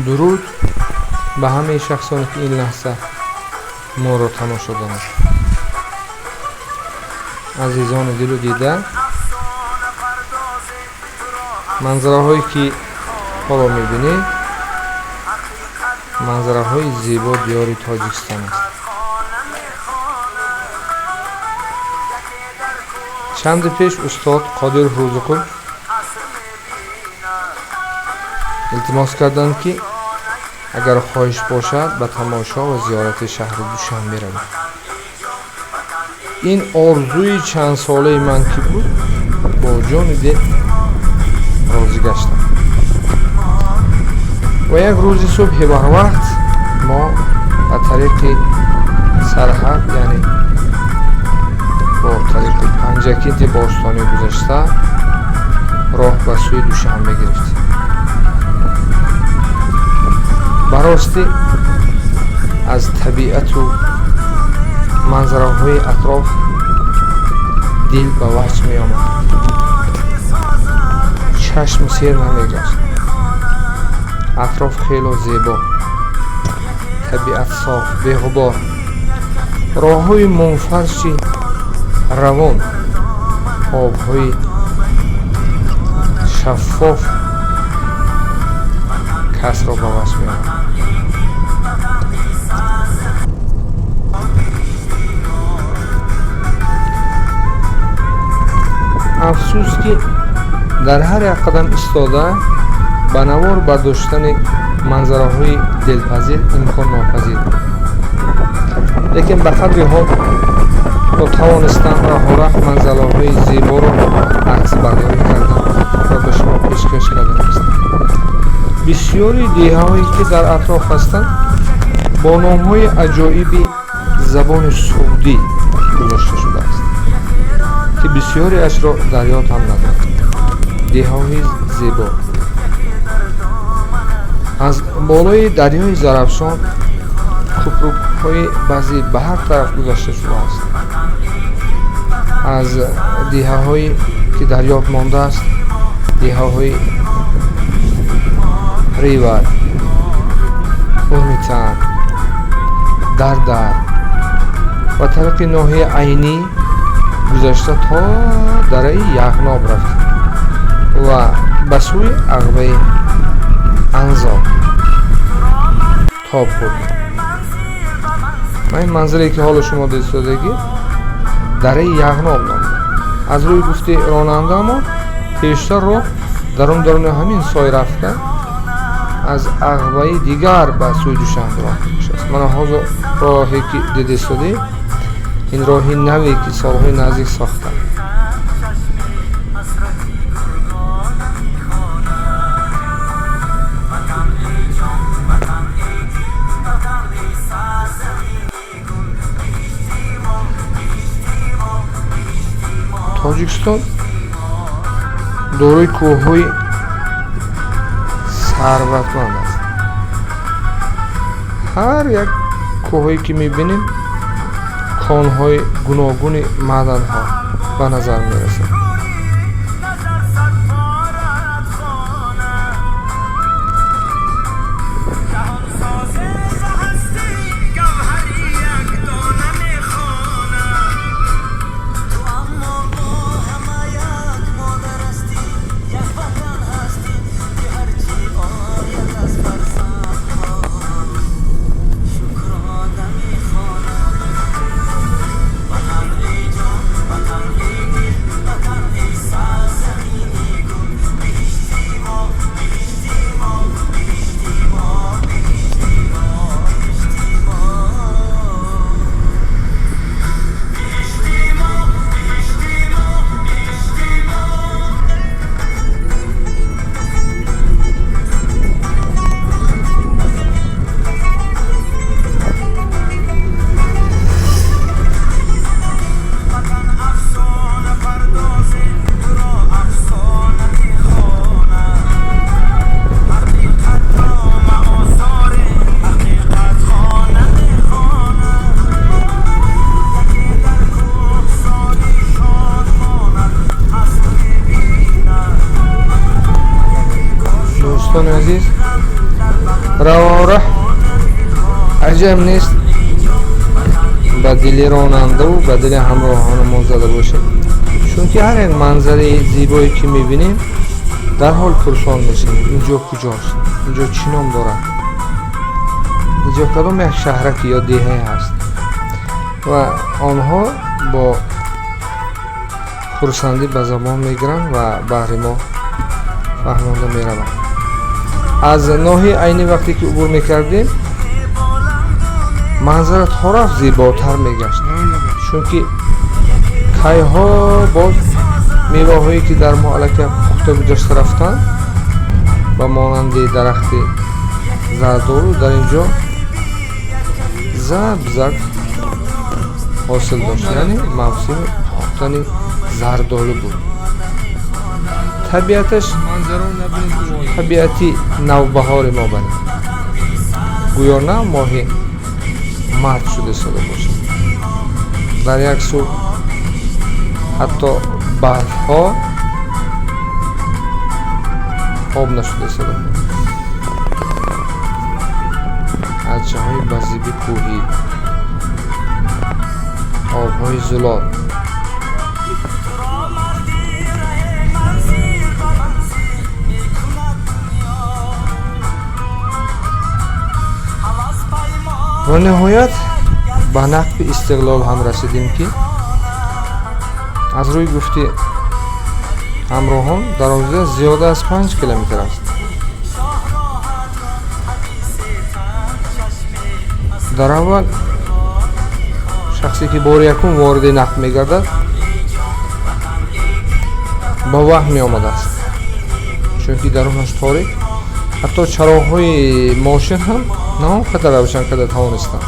Дуруд ба ҳамаи шахсоне, ки ин лаҳза моро тамошо доранд. Азизони дилу дида, манзараҳое ки ҳоло мебинед, манзараҳои зебо диёри Тоҷикистон аст. Чанде пеш устод Қодир Рӯзиқул илтимос карданд, ки агар хоҳиш бошад, ба тамошо ва зиёрати шаҳри Душанбе равем. Ин орзуи чандсолаи ман ки буд, бо ҷони дил розӣ гаштам. Ва як рӯзи субҳи барвақт мо ба тариқи сарҳад, яъне бо тариқи Панҷакенти бостонӣ гузашта, роҳ ба сӯи Душанбе гирифтем. Ба ростӣ, аз табиату манзараҳои атроф дил ба ваҷд меомад, чашм сер намегашт. Атроф хело зебо, табиат соф, беғубор, роҳҳои мунфарши равон, обҳои шаффоф касро ба ваҷд меорад. Афсӯс, ки дар ҳар як қадам истода ба навор бардоштани манзараҳои дилпазир имкон нопазир буд, лекин ба қадри ҳол то тавонистам раҳораҳ манзараҳои зеборо аксбардорӣ кардам ва ба шумо пешкаш кардам. Бисёри деҳаҳое ки дар атроф ҳастанд, бо номҳои аҷоиби забони суғдӣ гузошта шудааст, ки бисёриашро дар ёд ҳам надорам. Деҳаҳои зебо аз болои дарёи Зарафшон кӯпрукҳои баъзе ба ҳар тараф гузашта шудааст. Аз деҳаҳое ки дар ёд мондааст, деҳаҳои Ривар, Урмитан, Дардар ва тариқи ноҳияи Айнӣ гузашта то дараи Яғноб рафтем ва ба сӯи ағбаи Анзоб тоб хӯрдем. Ма ин манзиле ки ҳоло шумо дидистодагӣ, дараи Яғноб ном дорад. Аз рӯи гуфти ронандаамон, пештар роҳ дарун даруни ҳамин сой рафта, аз ағбаи дигар ба сӯи Душанбе роҳ мешаст. Мана ҳозир роҳе ки дидистодем, ин роҳи наве ки солҳои наздик сохтанд. Тоҷикистон дорои кӯҳҳои сарватманд аст. Ҳар як кӯҳое ки мебинем, конҳои гуногуни маъданҳо ба назар мерасад. Дӯстони азиз, Равора аҷаб нест, ба дили ронандаву ба дили ҳамроҳони мо зада бошем, чунки ҳар як манзараи зебое ки мебинем, дарҳол пурсон мешавем: инҷо куҷост, инҷо чӣ ном дорад, инҷо кадом як шаҳраки ё деҳае ҳаст? Ва онҳо бо хурсандӣ ба забон мегиранд ва баҳри мо фаҳмонда мераванд. Аз ноҳияи Айнӣ вақте ки убур мекардем, манзара то рафт зеботар мегашт, чунки кайҳо боз меваҳое ки дар мо аллакай пухта гузашта рафтанд, ба монанди дарахти зардолу, дар ин ҷо зард зард ҳосил дошт, яъне мавсими пухтани зардолу буд. Табиаташ табиати навбаҳори мо барем, гӯё на моҳи март шуда истода бошад. Дар як сӯ ҳатто барфҳо об нашуда истода, арчаҳои ба зиби кӯҳӣ, обҳои зулол. Ва ниҳоят ба нақби Истиқлол ҳам расидем, ки аз рӯи гуфти ҳамроҳон дарозия зиёда аз 5 километр аст. Дар аввал шахсе ки бори якум вориди нақб мегардад, ба ваҳм меомадааст, чунки дарунаш торик, ҳатто чароғҳои мошин ҳам на он қадар равшан карда тавонистанд.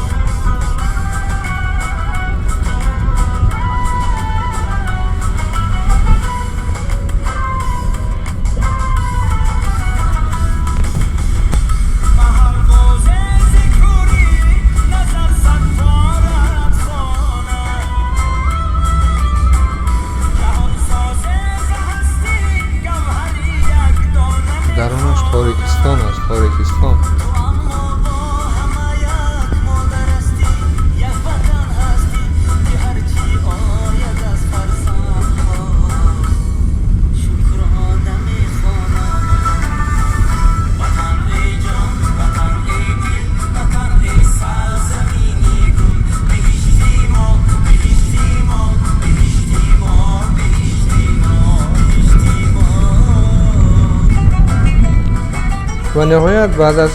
Дарунаш торикистон аст, торикистон. Ва ниҳоят баъд аз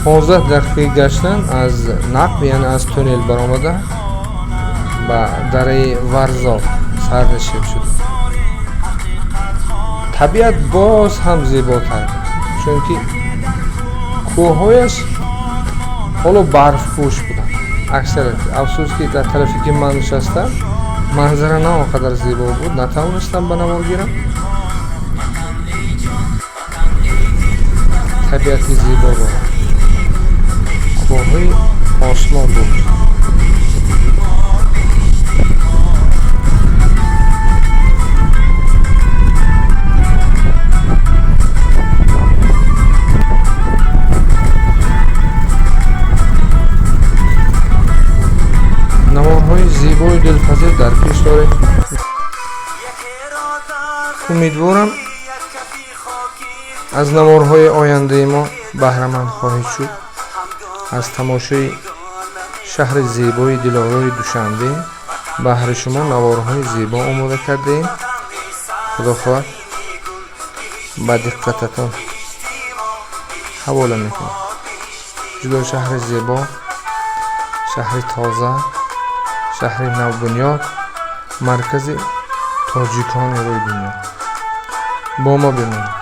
10-15 дақиқаи гаштан аз нақб, яъне аз туннел баромада, ба дараи Варзоб сарнишин шуд. Табиат боз ҳам зеботар, чунки кӯҳҳояш ҳоло барфпӯш буданд аксарият. Афсӯс, ки дар тарафе ки ман нишастам, манзара на он қадар зебо буд, натавонистам ба навор гирам. Табиати зебо дорад, кӯҳҳои осмон буд. Наворҳои зебои дилпазир дар пеш дорем. Умедворам, аз наворҳои ояндаи мо баҳраманд хоҳед шуд. Аз тамошои шаҳри зебои дилорои Душанбе баҳри шумо наворҳои зебо омода кардаем. Худо хоҳад, ба диққататон ҳавола мекунем. Ҷудо шаҳри зебо, шаҳри тоза, шаҳри навбунёд, маркази тоҷикони рӯи дунё. Бо мо бимонед.